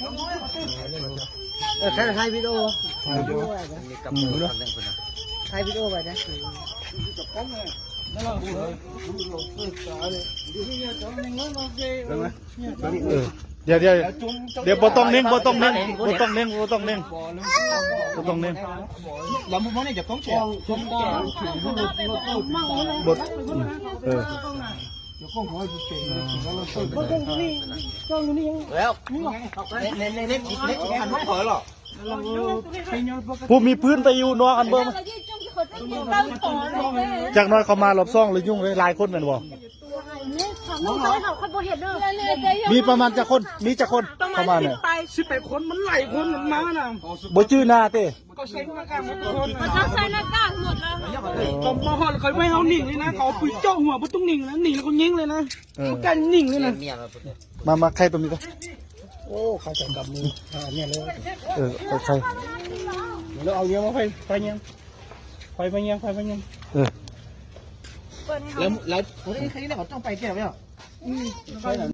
ເອີ ຖ່າຍ ຖ່າຍວິດີໂອ ຖ່າຍວິດີໂອໄວ້ນະ ຖ່າຍວິດີໂອໄວ້ນະ ເອີ ດຽວ ດຽວ ດຽວ ບໍ່ຕ້ອງເນັ່ງ ບໍ່ຕ້ອງເນັ່ງ ບໍ່ຕ້ອງເນັ່ງ ບໍ່ຕ້ອງເນັ່ງ ບໍ່ຕ້ອງເນັ່ງ. ບໍ່ ເອີ ຜູ້ມີປືນໄປຢູ່ນອກອັນເບິ່ງ ຈັກໜ້ອຍເຂົາມາລອບສອງແລ້ວຫຍຸ້ງເລີຍ ຫຼາຍຄົນແມ່ນບໍ່? ມີປະມານຈັກຄົນ? ມີຈັກຄົນເຂົ້າມານີ້? ສິບແປດຄົນ ມັນຫຼາຍຄົນມັນມານະ ບໍ່ຈື່ໜ້າຕິ? ເຂົາໃສ່ໜ້າກາກໝົດແລ້ວ ເຂົາມາຮອດ ເຂົາບໍ່ໃຫ້ເຮົາໜິງເລີຍນະ ເຂົາເອົາປືນເຈາະຫົວ ບໍ່ຕ້ອງໜິງນະ ໜິງແລ້ວກໍຍິງເລີຍນະ ເອີ ບໍ່ກ້າໜິງເລີຍນະ. ມາ ມາ ໃຄຕົງນີ້ກະ ໂອ້ ເຂົາເຈົ້າກັບມື ອ່າ ແມ່ນເລີຍ ເອີ ເອົາໃຄ ແລ້ວເອົາຫຍັງມາ ໄຟ ໄຟຫຍັງ ໄຟມາຫຍັງ ໄຟມາຫຍັງ ເອີ ແລ້ວ ແລ້ວ ໂອ້ຍ ໃຄນີ້ເຂົາຕ້ອງໄປແກ້ວແລ້ວ ອືມ ໄຟແລ້ວ